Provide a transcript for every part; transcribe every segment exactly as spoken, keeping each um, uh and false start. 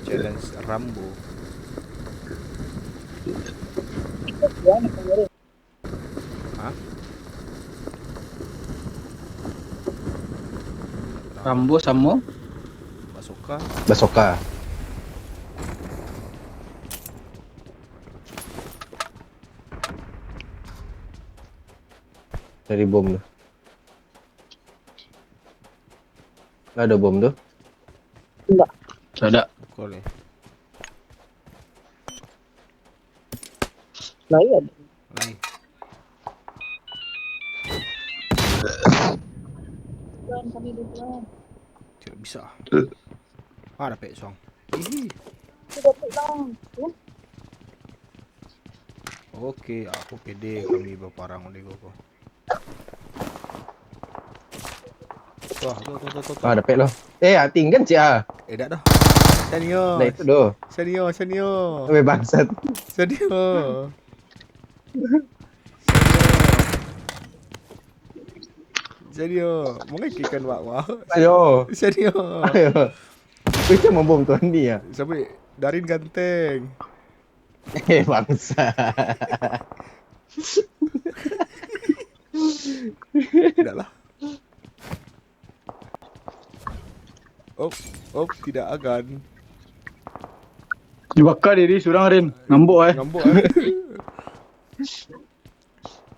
Challenge Rambo. Hah? Rambo samo? Basoka. Basoka. Cari bom tu. Lah ado bom tu? Indak. Indak. Kau ni. Lai ado. Lai. Tuan, kami duluan. Tidak bisa. Ah, dapek suang. Ih. Tidak dapek lah. Ya. Oke, aku pede kami baparang di koko. Wah, tu, tu, tu, tu, tu. Ah, dapek lo. Eh, ating kan, Cik, ah? Eh, dak doh. Senior. Dak itu doh. Senior, senior. Weh, bangsat. Senior. Senior. Mengekikkan wak-wak. Ayo. Senior. Ayo. Bisa membom tuan ni ya? Sampai Darin ganteng. Eh, bangsa. Tidak lah. Op, op, tidak akan. Dibakar diri surang, Rin. Ngambok, eh. Ngambok, eh.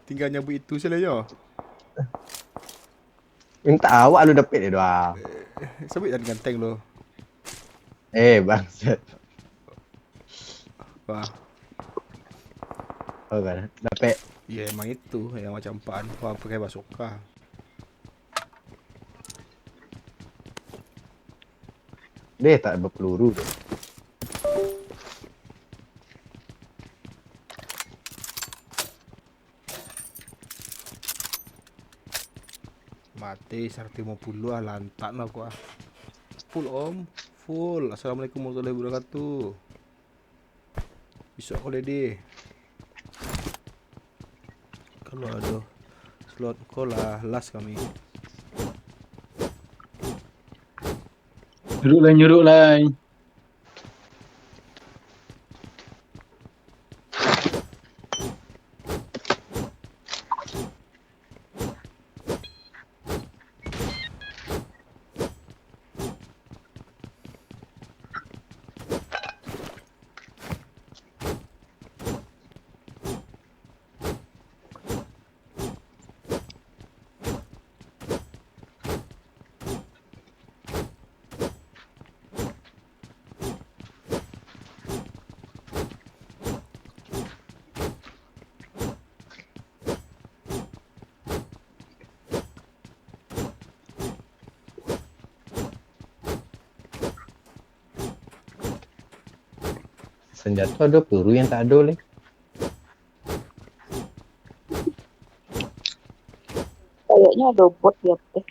Tinggal nyabut itu saja, yo. Minta awak lu dapet dia doang. Eh, sabut jan ganteng lu. Eh, bangsat. Wah. Oh, kan. Dapet. Ya, emang itu yang macam pan. Wah, pakai basoka. Deh, tak bapeluru deh. Mati saratus limo puluah, lantak no aku ah. Full, Om, full. Assalamualaikum warahmatullahi wabarakatuh. Besok aku ready. Kalau ada slot ko lah, last kami. Nyuruk lai, nyuruk lai. Sanjato ado peluru yang tak ado lai. Kayaknya ada bot di atas.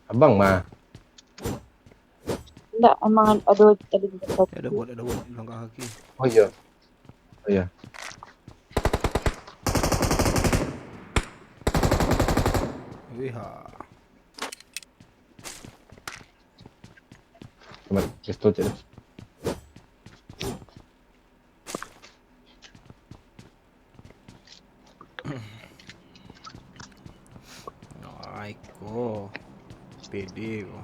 Abang mah. Enggak, emang ada tadi di atas. Ya, ada bot, ada bot di langkah kaki. Oh iya. Oh iya. Wih, ha. Amat, pistol cek lah. Ai ko. Pede ko.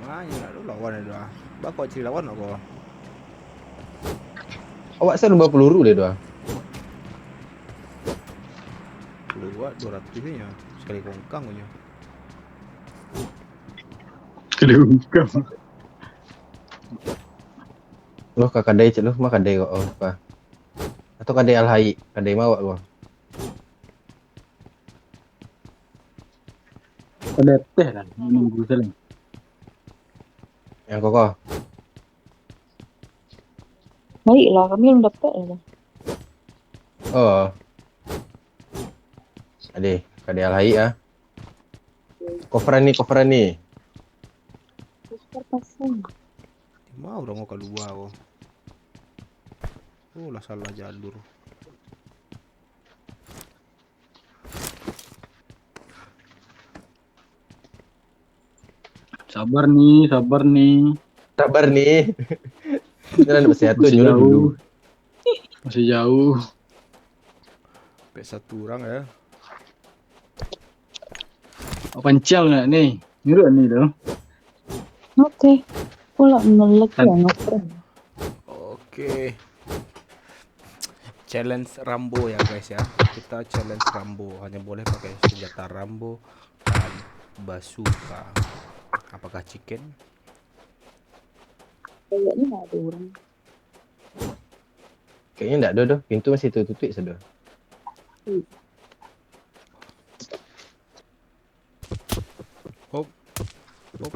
Banyak lah tu lawan dia tu ah. Bakok cari lawan ko. Awak selalu bawa peluru dia tu ah. Peluru awak dua ratus nyo. Sekali kongkang nyo. Sekali kongkang. Loh, ka kadai cek loh, mah kadai kok, oh, ka. Atau kadai Al Haik, kadai mawak ko. Kadai teh lah, nunggu saling. Yang koko. Baiklah, kami belum dapat lah. Oh. Kadai, kadai Al Haik ah. Kofrani, Kofrani. Kofrani pasang. Di ma urang ko kalua ko? Oh, lah salah jalur. Sabar ni, sabar ni. Sabar ni. Jalan masih atuh Masih dulu. jauh. Masih jauh. Pek satu orang ya. Pancang nak ni. Nyurut ni tu. Oke. Pula melek Tan- ya, ngeprank. Oke. Challenge Rambo ya, guys, ya. Kita challenge Rambo. Hanya boleh pakai senjata Rambo dan bazooka. Apakah chicken? Kayaknya nggak ada orang. Kayaknya nggak ada doh. Pintu masih tertutup sudah. Hmm. Hop. Hop.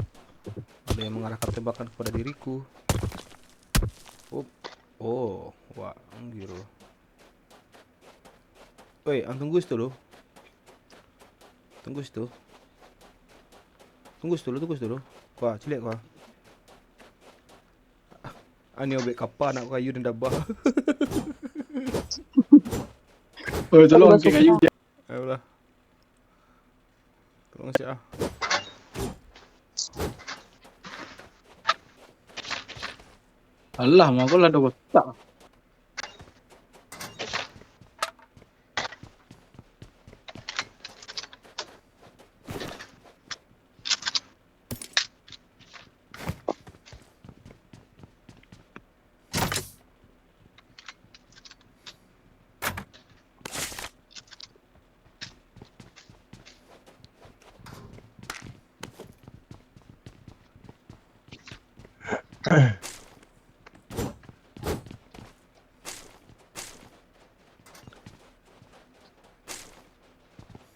Ada yang mengarahkan tembakan kepada diriku. Hop. Oh, wah, anjir. Oi, ang tunggu situ dulu. Tunggu situ. Tunggu situ dulu, tunggu situ dulu. Kuah, ciliak kuah. Ani obek kapa nak kayu dan dabah. Oh, tolong angkat kayu. Ayolah. Tolong siap ah. Alah, mangko lah dah botak.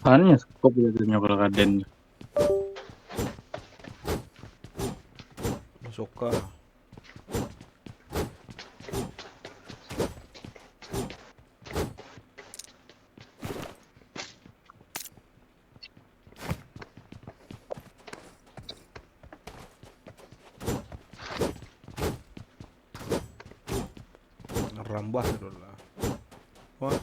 Hanya skop dia tu nyo kalau kaden. Masoka. Rambah tu lah. Wah.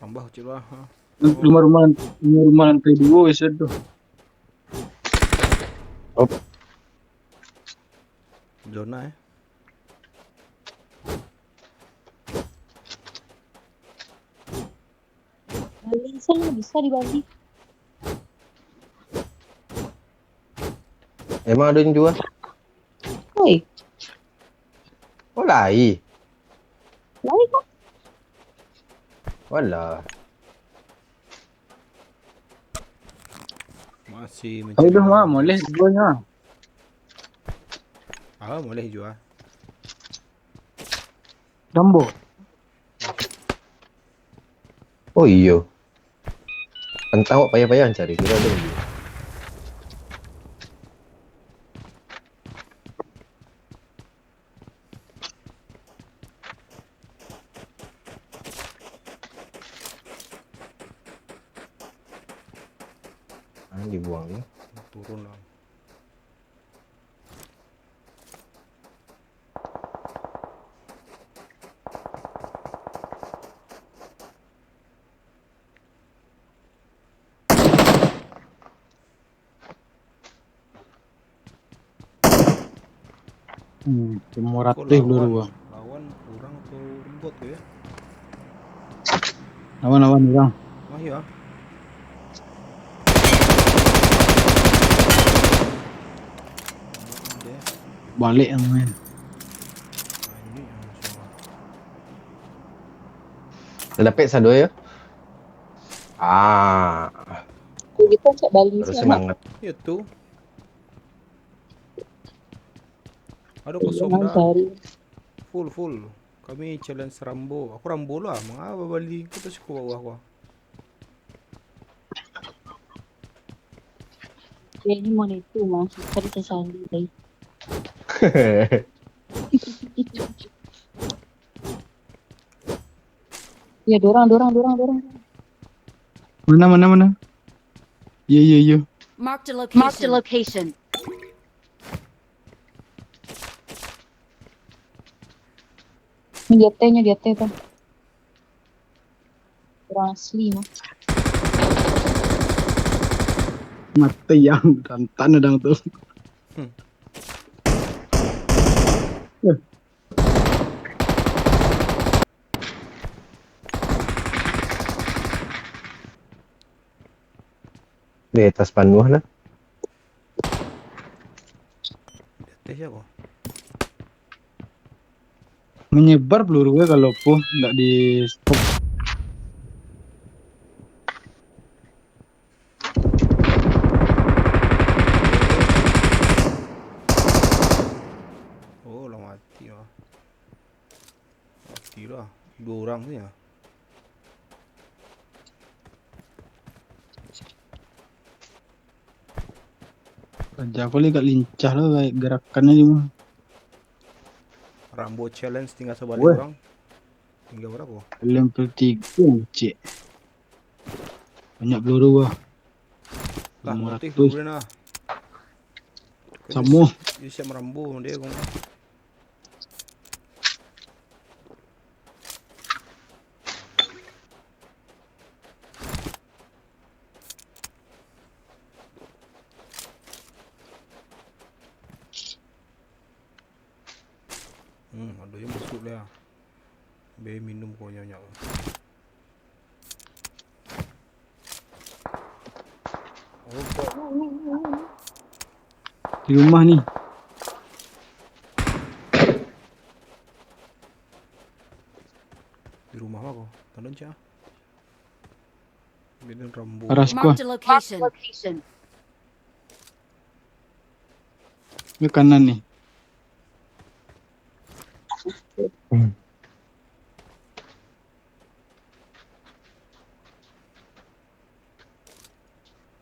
Rambah kecil lah. Ha. Rumah-rumah, rumah-rumah lantai dua bisa tu. Op. Zona eh. Bali sana bisa di Bali. Emang ada yang jual? Oi. Oh, lai. Lai kah? Walah. Masih Ayo dah, mencari mah, boleh jual nyo. Ah, boleh jual. Rambo. Oh iyo. Antah awak payah-payah cari, kiro ado lagi. Ah, dibuang ni. Turun lah. Hmm, limo ratuih dulu, Bang. Lawan urang atau robot tu, ya? Lawan, lawan urang. Oh, iya. Baliak yang main. Lah dapek sado, ya? Ah. Kok kita cak Bali. Baru semangat. Iya tu. Aduh, kosong dah. Full, full. Kami challenge Rambo. Aku Rambo lah. Mangapa Bali? Kau tak suka bawah aku. Ya, ini mau itu, Mas. Tadi sesali, tadi. Ya, dorang, dorang, dorang, dorang. Mana, mana, mana? Iya, iya, iya. Marked a location. Marked a location. Ini di ateh, ini di ateh tu. Urang asli mah. Mati yang rantan adang tu. Hmm. Di atas panuah lah. Di ateh siapo? Manyebar peluru eh kalau puh ndak di stop. Oh, lah mati lah. Mati lah. Dua orang tu ya. Raja aku lagi agak lincah lah gerakannya cuma. Rambo challenge tinggal sabalik bang. Tinggal berapa? Level tiga cek. Banyak peluru ah. Lah, mati Lima ratus. Dulu nah. Sama. Dia siap merambo dia kong. Hmm, ada yang masuk dia. Be minum kau nyak. Oh, kok Di rumah ni. Di rumah apa kau? Tandon cak. Bidin rambu. Aras gua. Marked a location. Ke kanan ni.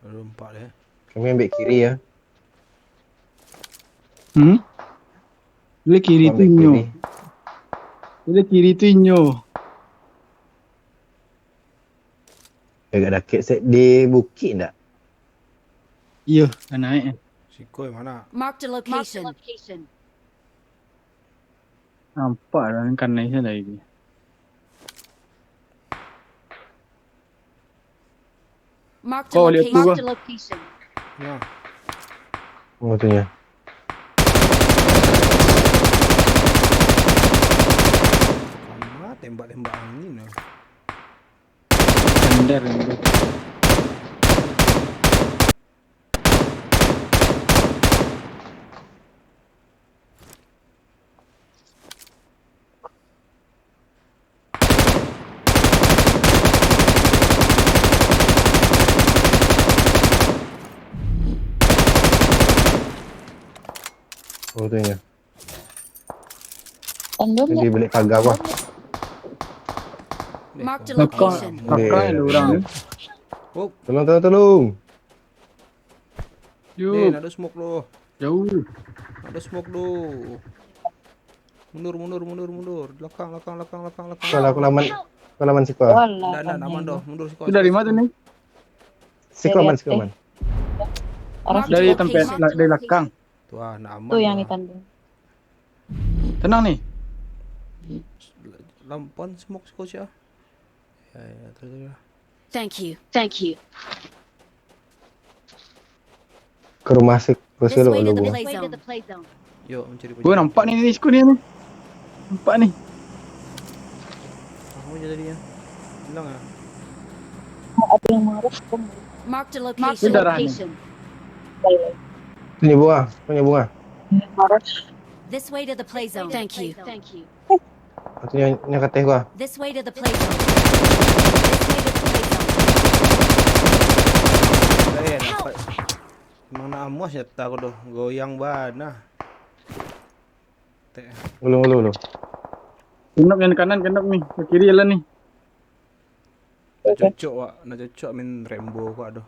Ada empat eh. Kami ambil kiri ya. Hmm? Bila kiri tu Ambil inyo. kiri. Bila kiri tu inyo. Agak dakek sek di bukit ndak? Iyo, dah naik. Siko yang mana? Marked a location. Nampak dah kan naik sana lagi. Marked Kau a lihat tu, location. Bang. Nah, Oh tu nya. sama tembak-tembak angin lah. Bandar ni. Oh tu nya. Tandon Di balik pagar bah. Marked a Belakang, location. belakang ada orang ni. Oh, Tolong, tolong, tolong. Din, Yuk, ada smoke tu. jauh. Ada smoke tu. Mundur, mundur, mundur, mundur. Belakang, belakang, belakang, belakang, belakang. Kalau aku laman, aku laman siko. Ndak, ndak, aman doh. Mundur siko. Itu dari mana tu ni? Siko aman, siko aman. Orang Dari Location. tempat la- dari belakang. Tu ah, nak aman. Tu yang Lah. Ditandon. Tenang ni. Lampau smoke siko sia. Ya, ya, terus, terus. Thank you. Thank you. Ke rumah siko This siko way to dulu. the play zone. Yo, mencari Gua nampak ni, ni siko ni. Nampak ni. Apa je tadi ya? Hilang ah. Ada yang marah kan? Marked a Itu location. darah ni. Location. Punya bunga, punya bunga. Marah. This way to the play zone. Thank you. Thank you. Atau nya, nya kateh gua. This way to the play zone. This way to the play zone. Eh, nampak. Memang nak amuah senjata aku tu. Goyang bana. Tek. Ulun, ulun, ulun. Kenok yang kanan, kenok ni. Ke kiri jalan ni. Nak cocok wak, nak cocok main Rambo kau aduh.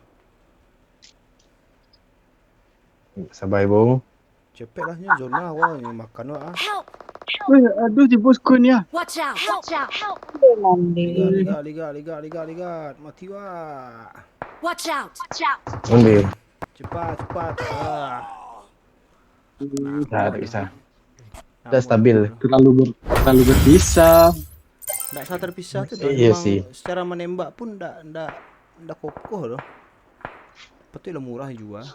Sabar, Bung. Cepet lah nyo zona awal nyo makan wak ah. Help! Weh, aduh, tiba skun ya. Watch out! Watch out! Dia mandi. Ligat, ligat, ligat, ligat, ligat, ligat. Mati wak. Watch out! Watch out! Ambil. Cepat, cepat. Ah. Dah, tak bisa. Dah stabil. Terlalu ber, terlalu berpisah. Ndak usah terpisah tu. Iya Memang sih. Secara menembak pun ndak ndak ndak kokoh doh. Patutlah murah jua.